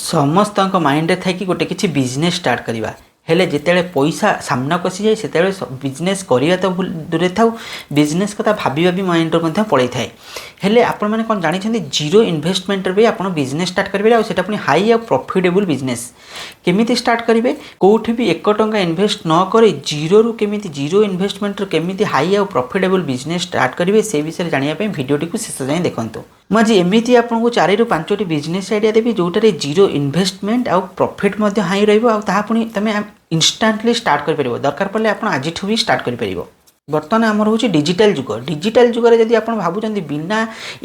ସମସ୍ତଙ୍କ ମାଇଣ୍ଡରେ ଥାଏ କି ଗୋଟେ କିଛି ବିଜନେସ୍ ଷ୍ଟାର୍ଟ କରିବା। ହେଲେ ଯେତେବେଳେ ପଇସା ସାମ୍ନାକୁ ଆସିଯାଏ, ସେତେବେଳେ ବିଜନେସ୍ କରିବା ତ ଭୁଲ ଦୂରେ ଥାଉ, ବିଜନେସ୍ କଥା ଭାବିବା ବି ମାଇଣ୍ଡରୁ ମଧ୍ୟ ପଳେଇଥାଏ। ହେଲେ ଆପଣମାନେ କ'ଣ ଜାଣିଛନ୍ତି, ଜିରୋ ଇନଭେଷ୍ଟମେଣ୍ଟରେ ବି ଆପଣ ବିଜନେସ୍ ଷ୍ଟାର୍ଟ କରିପାରିବେ? ଆଉ ସେଇଟା ପୁଣି ହାଇ ଆଉ ପ୍ରଫିଟେବୁଲ୍ ବିଜନେସ୍ କେମିତି ଷ୍ଟାର୍ଟ କରିବେ? କେଉଁଠି ବି 1 ଟଙ୍କା ଇନଭେଷ୍ଟ ନ କରି ଜିରୋରୁ କେମିତି, ଜିରୋ ଇନଭେଷ୍ଟମେଣ୍ଟରୁ କେମିତି ହାଇ ଆଉ ପ୍ରଫିଟେବୁଲ୍ ବିଜନେସ୍ ଷ୍ଟାର୍ଟ କରିବେ, ସେ ବିଷୟରେ ଜାଣିବା ପାଇଁ ଭିଡ଼ିଓଟିକୁ ଶେଷ ଯାଏଁ ଦେଖନ୍ତୁ। ମୁଁ ଆଜି ଏମିତି ଆପଣଙ୍କୁ ଚାରିରୁ ପାଞ୍ଚଟି ବିଜନେସ୍ ଆଇଡ଼ିଆ ଦେବି, ଯେଉଁଟାରେ ଜିରୋ ଇନଭେଷ୍ଟମେଣ୍ଟ ଆଉ ପ୍ରଫିଟ୍ ମଧ୍ୟ ହାଇ ରହିବ। ଆଉ ତାହା ପୁଣି ତୁମେ ଇନଷ୍ଟାଣ୍ଟଲି ଷ୍ଟାର୍ଟ କରିପାରିବ। ଦରକାର ପଡ଼ିଲେ ଆପଣ ଆଜିଠୁ ବି ଷ୍ଟାର୍ଟ କରିପାରିବ। ବର୍ତ୍ତମାନ ଆମର ହେଉଛି ଡିଜିଟାଲ ଯୁଗ। ଡିଜିଟାଲ ଯୁଗରେ ଯଦି ଆପଣ ଭାବୁଛନ୍ତି ବିନା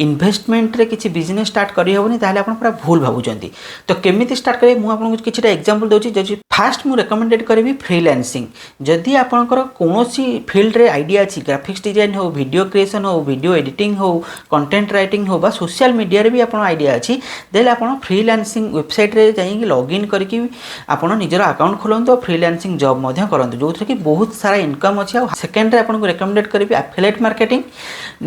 ଇନଭେଷ୍ଟମେଣ୍ଟରେ କିଛି ବିଜନେସ୍ ଷ୍ଟାର୍ଟ କରିହେବନି, ତାହେଲେ ଆପଣ ପୁରା ଭୁଲ ଭାବୁଛନ୍ତି। ତ କେମିତି ଷ୍ଟାର୍ଟ କରିବେ, ମୁଁ ଆପଣଙ୍କୁ କିଛିଟା ଏକ୍ଜାମ୍ପଲ୍ ଦେଉଛି। ଯଦି ଫାଷ୍ଟ ମୁଁ ରେକମେଣ୍ଡେଡ଼ କରିବି ଫ୍ରିଲାନ୍ସିଂ। ଯଦି ଆପଣଙ୍କର କୌଣସି ଫିଲ୍ଡରେ ଆଇଡ଼ିଆ ଅଛି, ଗ୍ରାଫିକ୍ସ ଡିଜାଇନ୍ ହେଉ, ଭିଡ଼ିଓ କ୍ରିଏସନ୍ ହେଉ, ଭିଡ଼ିଓ ଏଡ଼ିଟିଂ ହେଉ, କଣ୍ଟେଣ୍ଟ ରାଇଟିଂ ହେଉ ବା ସୋସିଆଲ ମିଡ଼ିଆରେ ବି ଆପଣ ଆଇଡ଼ିଆ ଅଛି, ଦେନ୍ ଆପଣ ଫ୍ରିଲାନ୍ସିଂ ୱେବସାଇଟ୍ରେ ଯାଇକି ଲଗ୍ଇନ୍ କରିକି ଆପଣ ନିଜର ଆକାଉଣ୍ଟ ଖୋଲନ୍ତୁ ଆଉ ଫ୍ରିଲାନ୍ସିଂ ଜବ୍ ମଧ୍ୟ କରନ୍ତୁ, ଯେଉଁଥିରେ କି ବହୁତ ସାରା ଇନକମ୍ ଅଛି। ଆଉ ସେକେଣ୍ଡରେ ଆପଣଙ୍କୁ ରେକମେଣ୍ଡେଡ଼ କରିବି ଆଫିଲେଟ୍ ମାର୍କେଟିଂ।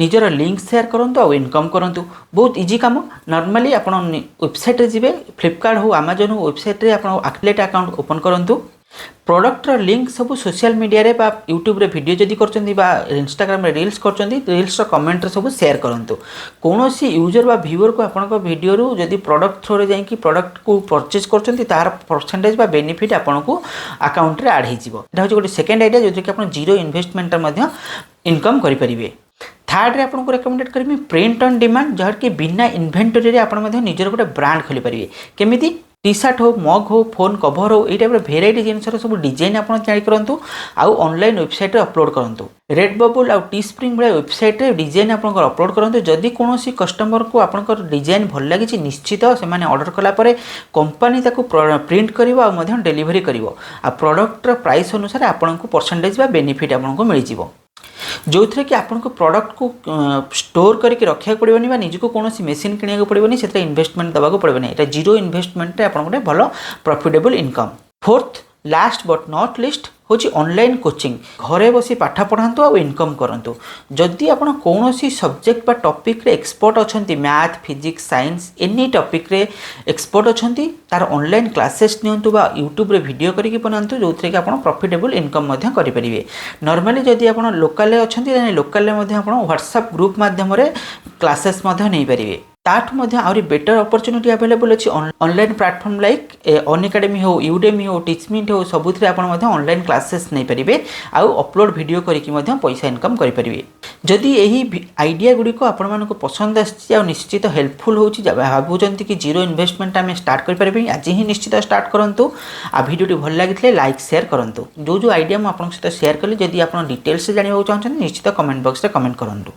ନିଜର ଲିଙ୍କ୍ ସେୟାର କରନ୍ତୁ ଆଉ ଇନକମ୍ କରନ୍ତୁ। ବହୁତ ଇଜି କାମ। ନର୍ମାଲି ଆପଣ ୱେବସାଇଟ୍ରେ ଯିବେ, ଫ୍ଲିପକାର୍ଟ ହେଉ, ଆମାଜନ୍ ହେଉ, ୱେବସାଇଟ୍ରେ ଆପଣ ଆଫିଲେଟ୍ ଆକାଉଣ୍ଟ ଓପନ୍ କରନ୍ତୁ। ପ୍ରଡ଼କ୍ଟର ଲିଙ୍କ୍ ସବୁ ସୋସିଆଲ ମିଡ଼ିଆରେ ବା ୟୁଟ୍ୟୁବରେ ଭିଡ଼ିଓ ଯଦି କରୁଛନ୍ତି ବା ଇନଷ୍ଟାଗ୍ରାମରେ ରିଲ୍ସ କରୁଛନ୍ତି, ରିଲ୍ସର କମେଣ୍ଟରେ ସବୁ ସେୟାର କରନ୍ତୁ। କୌଣସି ୟୁଜର୍ ବା ଭିଉଅରକୁ ଆପଣଙ୍କ ଭିଡ଼ିଓରୁ ଯଦି ପ୍ରଡ଼କ୍ଟ ଥ୍ରୋରେ ଯାଇକି ପ୍ରଡ଼କ୍ଟକୁ ପରଚେଜ୍ କରୁଛନ୍ତି, ତାହାର ପରସେଣ୍ଟେଜ୍ ବା ବେନିଫିଟ୍ ଆପଣଙ୍କୁ ଆକାଉଣ୍ଟରେ ଆଡ଼୍ ହେଇଯିବ। ଏଇଟା ହେଉଛି ଗୋଟେ ସେକେଣ୍ଡ ଆଇଡ଼ିଆ, ଯେଉଁଥିରେ କି ଆପଣ ଜିରୋ ଇନଭେଷ୍ଟମେଣ୍ଟରେ ମଧ୍ୟ ଇନକମ୍ କରିପାରିବେ। ଥାର୍ଡ଼ରେ ଆପଣଙ୍କୁ ରେକମେଣ୍ଡେଡ଼ କରିବି ପ୍ରିଣ୍ଟ ଅନ୍ ଡିମାଣ୍ଡ, ଯାହାକି ବିନା ଇନଭେଣ୍ଟୋରିରେ ଆପଣ ମଧ୍ୟ ନିଜର ଗୋଟେ ବ୍ରାଣ୍ଡ ଖୋଲିପାରିବେ। କେମିତି? ଟି ସାର୍ଟ ହଉ, ମଗ୍ ହଉ, ଫୋନ୍ କଭର୍ ହଉ, ଏଇ ଟାଇପ୍ର ଭେରାଇଟି ଜିନିଷର ସବୁ ଡିଜାଇନ୍ ଆପଣ ତିଆରି କରନ୍ତୁ ଆଉ ଅନଲାଇନ୍ ୱେବସାଇଟ୍ରେ ଅପଲୋଡ଼ କରନ୍ତୁ। ରେଡ୍ ବବୁଲ୍ ଆଉ ଟି ସ୍ପ୍ରିଙ୍ଗ ଭଳିଆ ୱେବସାଇଟ୍ରେ ଡିଜାଇନ୍ ଆପଣଙ୍କର ଅପଲୋଡ଼ କରନ୍ତୁ। ଯଦି କୌଣସି କଷ୍ଟମରକୁ ଆପଣଙ୍କର ଡିଜାଇନ୍ ଭଲ ଲାଗିଛି, ନିଶ୍ଚିତ ସେମାନେ ଅର୍ଡ଼ର କଲା ପରେ କମ୍ପାନୀ ତାକୁ ପ୍ରିଣ୍ଟ କରିବ ଆଉ ମଧ୍ୟ ଡେଲିଭରି କରିବ। ଆଉ ପ୍ରଡ଼କ୍ଟର ପ୍ରାଇସ୍ ଅନୁସାରେ ଆପଣଙ୍କୁ ପରସେଣ୍ଟେଜ୍ ବା ବେନିଫିଟ୍ ଆପଣଙ୍କୁ ମିଳିଯିବ, ଯେଉଁଥିରେ କି ଆପଣଙ୍କୁ ପ୍ରଡ଼କ୍ଟକୁ ଷ୍ଟୋର୍ କରିକି ରଖିବାକୁ ପଡ଼ିବନି ବା ନିଜକୁ କୌଣସି ମେସିନ୍ କିଣିବାକୁ ପଡ଼ିବନି, ସେଥିରେ ଇନଭେଷ୍ଟମେଣ୍ଟ ଦେବାକୁ ପଡ଼ିବନି। ଏଇଟା ଜିରୋ ଇନଭେଷ୍ଟମେଣ୍ଟରେ ଆପଣ ଗୋଟେ ଭଲ profitable income. Fourth, last but not list ହେଉଛି ଅନଲାଇନ୍ କୋଚିଂ। ଘରେ ବସି ପାଠ ପଢ଼ାନ୍ତୁ ଆଉ ଇନକମ୍ କରନ୍ତୁ। ଯଦି ଆପଣ କୌଣସି ସବଜେକ୍ଟ ବା ଟପିକ୍ରେ ଏକ୍ସପର୍ଟ ଅଛନ୍ତି, ମ୍ୟାଥ୍, ଫିଜିକ୍ସ, ସାଇନ୍ସ, ଏନି ଟପିକ୍ରେ ଏକ୍ସପର୍ଟ ଅଛନ୍ତି, ତାର ଅନଲାଇନ୍ କ୍ଲାସେସ୍ ନିଅନ୍ତୁ ବା ୟୁଟ୍ୟୁବରେ ଭିଡ଼ିଓ କରିକି ବନାନ୍ତୁ, ଯେଉଁଥିରେ କି ଆପଣ ପ୍ରଫିଟେବୁଲ୍ ଇନକମ୍ ମଧ୍ୟ କରିପାରିବେ। ନର୍ମାଲି ଯଦି ଆପଣ ଲୋକାଲରେ ଅଛନ୍ତି, ତାହେଲେ ଲୋକାଲରେ ମଧ୍ୟ ଆପଣ ହ୍ୱାଟ୍ସଆପ୍ ଗ୍ରୁପ୍ ମାଧ୍ୟମରେ କ୍ଲାସେସ୍ ମଧ୍ୟ ନେଇପାରିବେ। ତାଠୁ ମଧ୍ୟ ଆହୁରି ବେଟର୍ ଅପରଚ୍ୟୁନିଟି ଆଭେଲେବୁଲ୍ ଅଛି online platform like on academy ହେଉ, ୟୁଡେମି ହେଉ, ଟିଚମିଣ୍ଟ ହେଉ, ସବୁଥିରେ ଆପଣ ମଧ୍ୟ ଅନଲାଇନ୍ କ୍ଲାସେସ୍ ନେଇପାରିବେ ଆଉ ଅପଲୋଡ଼ ଭିଡ଼ିଓ କରିକି ମଧ୍ୟ ପଇସା ଇନକମ୍ କରିପାରିବେ। ଯଦି ଏହି ଆଇଡ଼ିଆ ଗୁଡ଼ିକ ଆପଣମାନଙ୍କୁ ପସନ୍ଦ ଆସିଛି ଆଉ ନିଶ୍ଚିତ ହେଲ୍ପଫୁଲ୍ ହେଉଛି, ଭାବୁଛନ୍ତି କି ଜିରୋ ଇନଭେଷ୍ଟମେଣ୍ଟ ଆମେ ଷ୍ଟାର୍ଟ କରିପାରିବେ, ଆଜି ହିଁ ନିଶ୍ଚିତ ଷ୍ଟାର୍ଟ କରନ୍ତୁ। ଆଉ ଭିଡ଼ିଓଟି ଭଲ ଲାଗିଥିଲେ ଲାଇକ୍, ସେୟାର କରନ୍ତୁ। ଯେଉଁ ଯେଉଁ ଆଇଡ଼ିଆ ମୁଁ ଆପଣଙ୍କ ସହିତ ସେୟାର କଲି, ଯଦି ଆପଣ ଡିଟେଲ୍ସରେ ଜାଣିବାକୁ ଚାହୁଁଛନ୍ତି, ନିଶ୍ଚିତ କମେଣ୍ଟ ବକ୍ସରେ କମେଣ୍ଟ କରନ୍ତୁ।